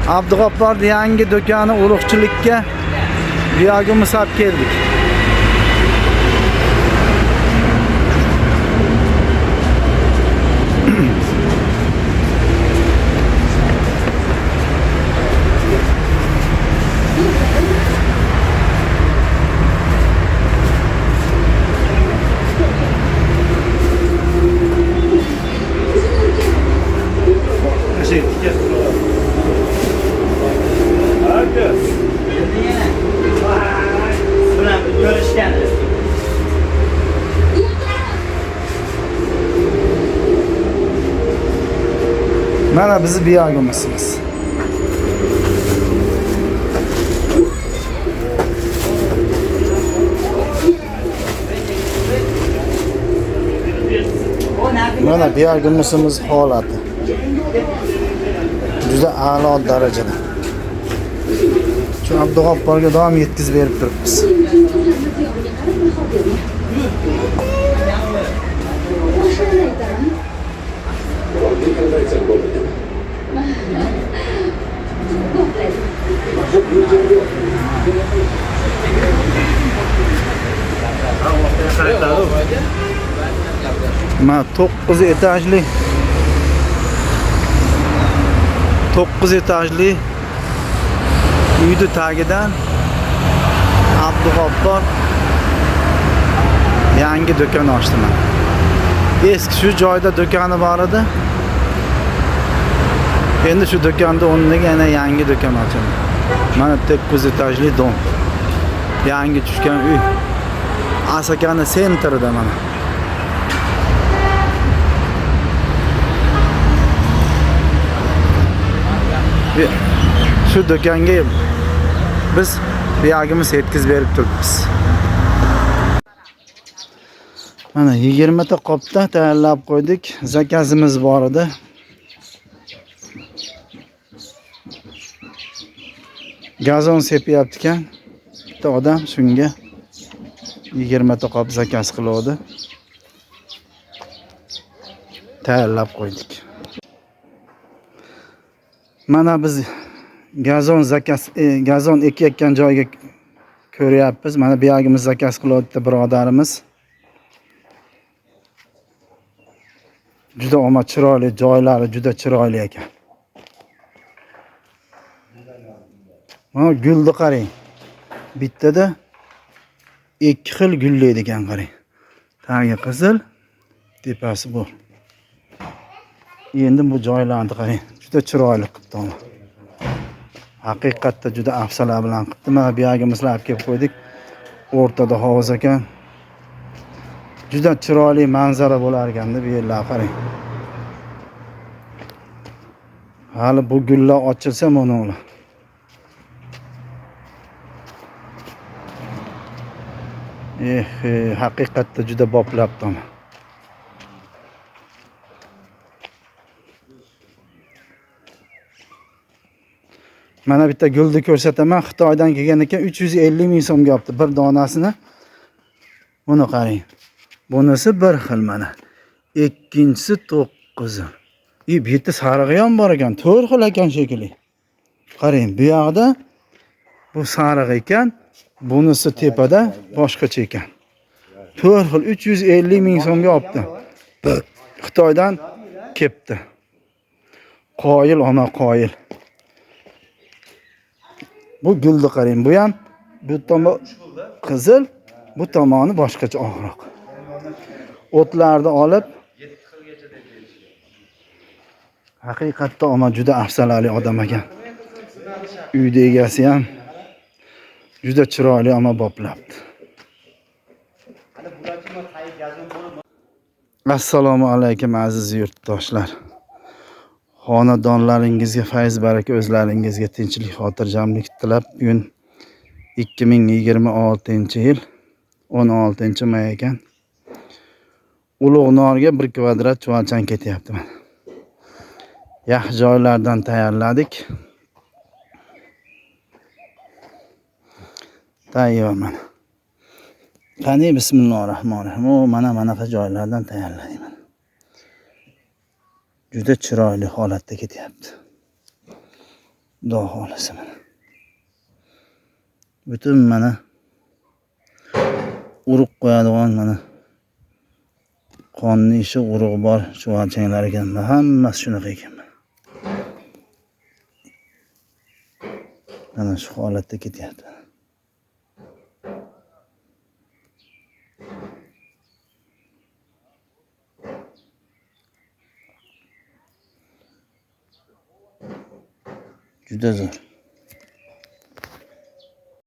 Abdug'offorni yangi do'koni urug'chilikka buyog'imiz olib keldik. Bilan ko'rishgan. Mana bizni buyog'imizmiz. Mana buyog'imizimiz holati. Juda a'lo darajada. Shu Abdug'offorga doim yetkazib berib turibmiz. Mana 9 etajli 9 etajli uyni tagidan Abdug'offor yangi do'kon ochdi mana. Eski shu joyda do'koni bor edi. Endi shu do'konda o'rniga yana yangi do'kon ochildi. Mana 9 etajli dom. Yangi tushgan uy. Asakani sentrida mana. Shu do'konga biz buyog'imiz yetkazib berib turibmiz. Mana 20 ta qopda tayyorlab qo'ydik. Zakazimiz bor edi. Gazon sepyapti ekan. Bitta odam shunga 20 ta qop zakaz qiluvdi. Tayyorlab qo'ydik. Mana biz gazon zakaz gazon ekayotgan joyga ko'ryapmiz. Mana buyog'imiz zakaz qilyapti birodarimiz. Juda omad chiroyli joylari juda chiroyli ekan. Mana gulni qarang. Bittada ikki xil gullaydi ekan qarang. Tagi qizil, tepasi bu. Endi bu joylarni qarang. Juda chiroyli qilibdi uni. Haqiqatda juda afsala bilan qilibdi. Mana bu yerga olib kelib qo'ydik. O'rtada hovuz ekan. Juda chiroyli manzara bo'lar ekanda bu yerlar qarang. Hali bu gullar ochilsa mana ular. Haqiqatda juda boplabdi uni. Mana bitta gulni ko'rsataman. Xitoydan kelgan ekan, 350 ming so'mga olibdi bir donasini. Buni qarang. Bunisi bir xil mana. Ikkinchisi 9. Bu yerda sarig'i ham bor ekan, 4 xil ekan shekilli. Qarang, bu yoqda bu sariq ekan, bunisi tepada boshqacha ekan. 4 xil 350 ming so'mga olibdi. Xitoydan kelibdi. Qoyil ona qoyil. Bu gulni qarang, bu ham bu tomon qizil, bu tomoni boshqacha oqroq. O'tlarni olib haqiqatda omad juda afzalali odam ekan. Uyda egasi ham juda chiroyli oma boplabdi. Assalomu alaykum aziz yurtdoshlar. Xonadonlaringizga fayz baraka, o'zlaringizga tinchlik, xotirjamlik tilab, bugun 2026-yil 16-may ekan. Ulug'norga 1 kvadrat chuvalchang ketyapti mana. Yaxshi joylardan tayyorladik. Tayyor mana. Qani bismillahirrohmanirrohim. O mana manaqa joylardan tayyorladik mana. Juda chiroyli holatda ketyapti. Xudo xohlasa mana. Butun mana urug' qo'yadigan mana qonni ishi urug'i bor chuvalchanglar ekan. Hammasi shunaqa ekan. Mana shu holatda ketyapti. Juda zo'r.